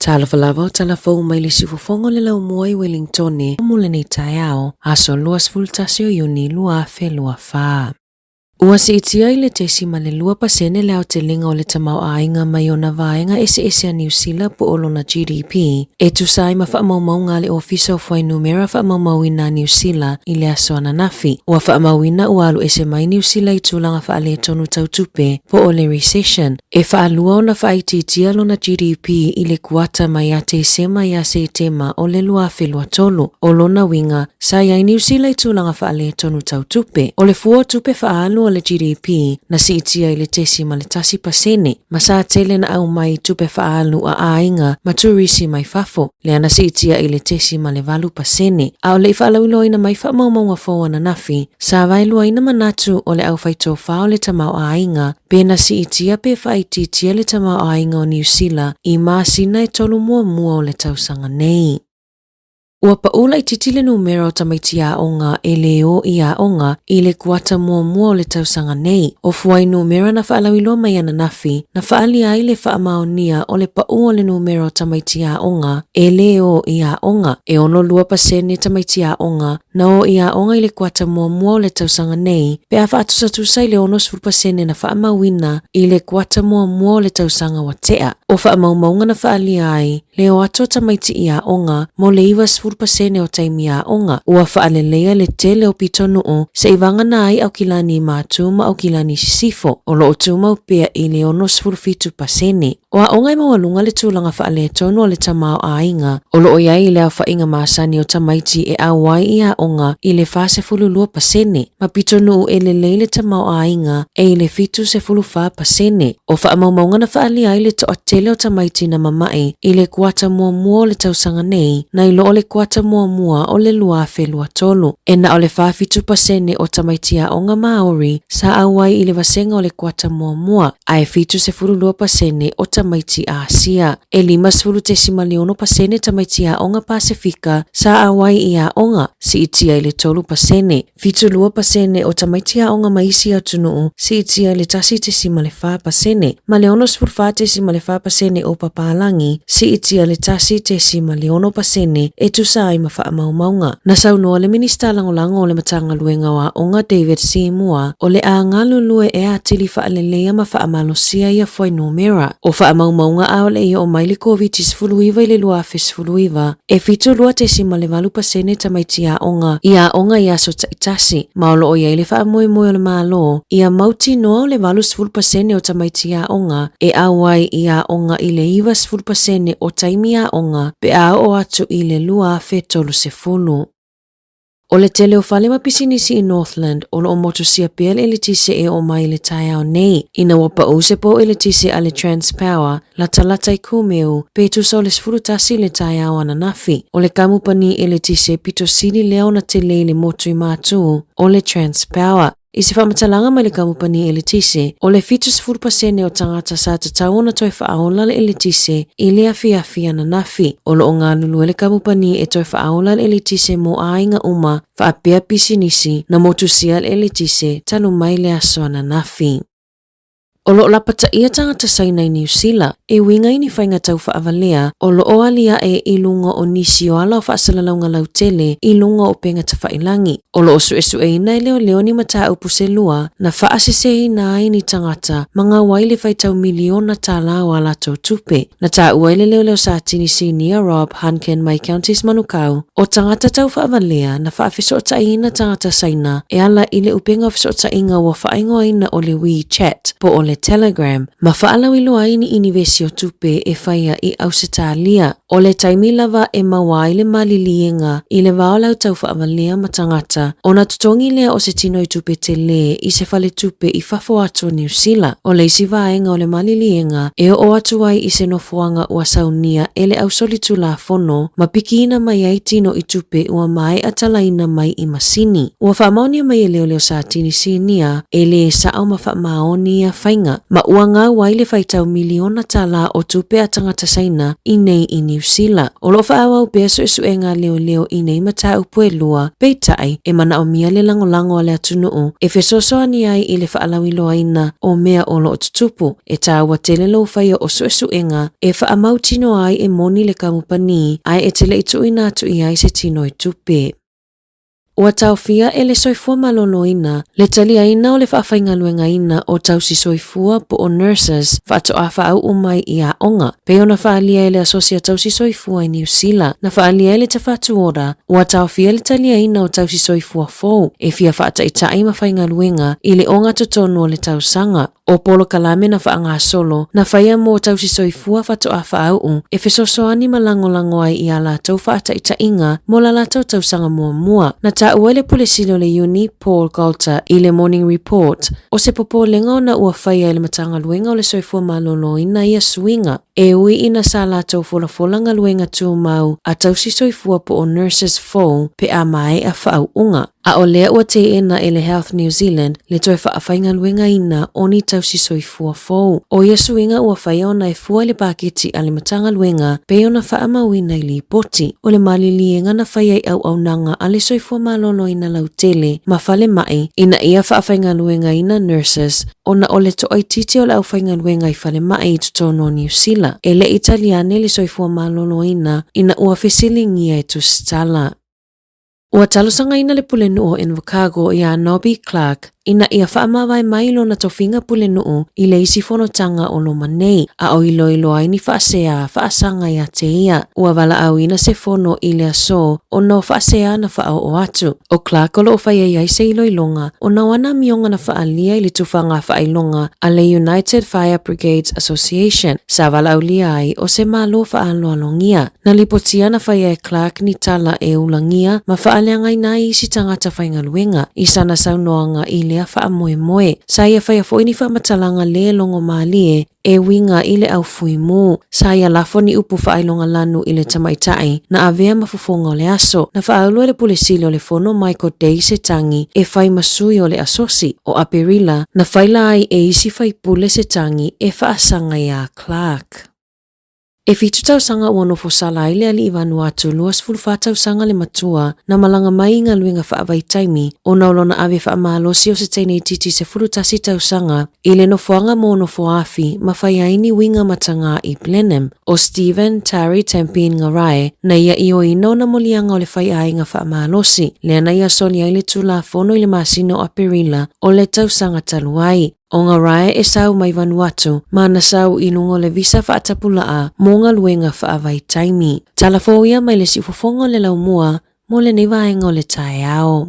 Talofa lava o tala fou mai le siufofoga o le laumua i Wellingtone mo lenei taeao, aso 21 o Iuni 2024. Ua siitia i le 0.2% le aotelega o le tamaoaiga mai ona vaega eseese a Niu Sila po o lona GDP, e tusa ai ma faamaumauga a le Ofisa o Fuainumera Faamaumauina a Niu Sila i le aso ananafi. Ua faamauina ua alu ese mai Niu Sila i tulaga faaletonu tau tupe po o le recession, e faalua ona faaitiitia lona GDP i le kuata mai ia Tesema ia Setema o le 2023. O lona uiga, Sa i ai Niu Sila i tulaga faaletonu tau tupe. O le fua o tupe faaalu a le GDP na siitia i le 0.1%, ma sa tele na aumai i tupe faaalu a aiga ma turisi mai fafo, lea na siitia i le 0.8%. A o le i faalauiloaina mai faamaumauga fou ananafi, sa vaeluaina manatu o le aufaitofa o le tamaoaiga pe na siitia pe faaitiitia le tamaoaiga o Niu Sila i masina e tolu muamua o le tausaga nei. Ua paʻu laitiiti le numera o tamaiti aoga e lē o i aoga i le kuata muamua o le tausaga nei. O fuainumera na faalauiloa mai ananafi, na faaalia ai le faamaonia o le paʻu o le numera o tamaiti aoga e lē o i aoga. E 62% tamaiti aoga na o i aoga i le kuata muamua o le tausaga nei, pe a faatusatusa i le 60% na faamauina i le kuata muamua o le tausaga ua tea. O faamaumauga na faaalia ai Le o atu o tamaiti i aoga mo le 90% o taimi aoga, ua faaleleia le tele o pitonuu seivagana ai Aukilani Matu ma Aukilani Sisifo, o lo o tumau pea i le 67%. O aoga e maualuga le tulaga faaletonu o le tamaoaiga, o lo o i ai i le aofaiga masani o tamaiti e auai i aoga i le 42%, ma pitonuu e lelei le tamaoaiga e i le 74%. O faamaumauga na faaalia ai le toatele o tamaiti na mama'i i le kuata muamua o le tausaga nei nai lo o le kuata muamua o le 2023. E na o le 47% o tamaiti aoga Māori sa auai i le vasega o le kuata muamua, ae 72% o tamaiti Āsia. E 50.6% tamaiti aoga Pasefika sa auai i aoga, siitia i le 3%. 72% o tamaiti aoga mai isi atunuu, siitia i le 1.4%, ma le 64.4% o papalagi, siitia i le 1.6% e tusa ai ma faamaumauga. Na saunoa le Minisita Lagolago o le Matagaluega o Aoga David Seymour, o le a galulue e atili faaleleia ma faamalosia ia fuainumera. O faamaumauga a o le i oo mai le Koviti-19 i le 2019, E 72.8% tamaiti aoga i aoga i aso taitasi, ma o lo o i ai le faamoemoe o le Malo ia mautinoa o le 80% o tamaiti aoga e auai i aoga i le 90% o taimi aoga pe a oo atu i le 2030. O le tele o fale ma pisinisi i Northland o lo o motusia pea le eletise e oo mai i le taeao nei, ina ua pau se pou eletise a le Transpower latalata i Kumeu pe tusa o le 11 i le taeao ananafi. O le kamupani eletise pito sili lea ona tele i le motu i Matū, o le Transpower. I se faamatalaga mai le kamupani eletise, o le 70% o tagata sa tatau ona toe faaola le eletise i le afiafi ananafi. O lo o galulue le kamupani e toe faaola le eletise mo aiga uma faapea pisinisi na motusia le eletise talu mai le aso ananafi. O lo o lapataia tagata Saina i Niu Sila e uiga i ni faiga tau faavalea o lo o aliae i luga o nisi o ala o faasalalauga lautele i luga o upega tafailangi. O lo o suesueina e leoleo ni mataupu se lua na faaseseina ai ni tagata ma gau ai le faitau miliona tālā o a latou tupe. Na taua e le leoleo Satini Sinia Rob Hunkin mai Counties Manukau, o tagata tau faavalea na faafesootaiina tagata Saina e ala i le upega o fesootaiga ua faaigoaina o le WeChat po o le Telegram ma faalauiloa ai ni inivesi o tupe e faia i Ausetalia. O le taimi lava e maua ai le maliliega i le va o le au tau faavalea ma tagata, ona totogi lea o se tino i tupe telē i se faletupe i fafo atu o Niu Sila. O le isi vaega o le maliliega e oo atu ai i se nofoaga ua saunia e le ausolitulafono ma pikiina mai ai tino i tupe ua maea talaina mai i masini. Ua faamaonia mai e leoleo Satini Sinia e lē sao ma faamaoni ia faiga. tamaoaiga, ma ua gau ai le faitau miliona tālā o tupe a tagata Saina i nei i Niu Sila. O lo o faaauau pea suesuega a leoleo i nei mataupu e lua, peitai, e manaomia le lagolago a le atunuu e fesoasoani ai i le faalauiloaina o mea o lo o tutupu. E tāua tele lou faia o suesuega e faamautinoa ai e moni le kamupani ae e te le i tuuina atu i ai se tino e tupe. Ua taofia e le Soifua Maloloina le taliaina o le faafaigaluegaina o tausi soifua po o nurses faatoa faauu mai i aoga. Pei ona faaalia e le Asosi a Tausi Soifua i Niu Sila, na faaalia e le Tafatuora, ua taofia le taliaina o tausi soifua fou e fia faataitai ma faigaluega i le ogatotonu o le tausaga. O polokalame na faagasolo, na faia mo tausi soifua faatoa faauu e fesoasoani ma lagolago ai i a latou faataitaiga mo la latou tausaga muamua. Na taua e le Pule Sili o le Iuni, Paul Golter, i le Morning Report, o se popolega ona ua faia e le Matagaluega o le Soifua Maloloina ia suiga, e ui ina sa latou folafola galuega tumau a tausi soifua po o nurses fou pe a maea faauuga. A o lea ua teena e le Health New Zealand le toe faafaigaluegaina o ni tausi soifua fou. O ia suiga ua faia ona e fua i le paketi a le Matagaluega pei ona faamauina i lipoti o le maliliega na faia i auaunaga a le soifua maloloina lautele ma falemai ina ia faafaigaluegaina nurses ona o le toaitiiti o le aufaigaluega i falemai i totonu o Niu Sila e le i tali ane le soifua maloloina ina ua fesiligia e tusitala. Ua talosagaina le pulenuu o Invercargill iā Nobby Clark ina ia faamavae mai lona tofiga pulenuu i le isi fonotaga o loma nei, a o iloilo ai ni faasea faasaga ia te ia. Ua valaauina se fono i le aso ona o faasea na faaoo atu. O Clark o lo o faia i ai se iloiloga ona o ana amioga na faaalia i le tufaga faailoga a le United Fire Brigades Association sa valaaulia ai o se Malo faaaloalogia. Na lipotia na faia e Clark ni tala e ulagia ma faaleagaina ai isi tagata faigaluega i sana saunoaga i lea faamoemoe. Sa ia faia foi ni faamatalaga le logomalie e uiga i le au fuimu. Sa ia lafo ni upu faailoga lanu i le tamaitai na avea ma fofoga o le aso. Na faaulu e le Pule Sili o le Fono Michael Day se tagi e fai ma sui o le asosi o Aperila na faila ai e isi faipule se tagi e faasaga iā Clark. E fitu tausaga ua nofo sala ai le alii Vanuatu 24 tausaga le matua na malaga mai i galuega faavaitaimi ona o lona ave faamalosi o se teine itiiti 11 tausaga i le nofoaga mo Nofoaafi ma fai ai ni uiga matagā i Blenheim. O Stephen Tari Tampin Ngarae na ia ioeina ona moliaga o le faiaiga faamalosi lea na ia soli ai le Tulafono i le masina o Aperila o le tausaga talu ai. O Ngarae e sau mai Vanuatu ma na sau i luga o le visa faatapulaa mo galuega faavaitaimi. Tala fou ia mai le siufofoga o le laumua mo lenei vaega o le taeao.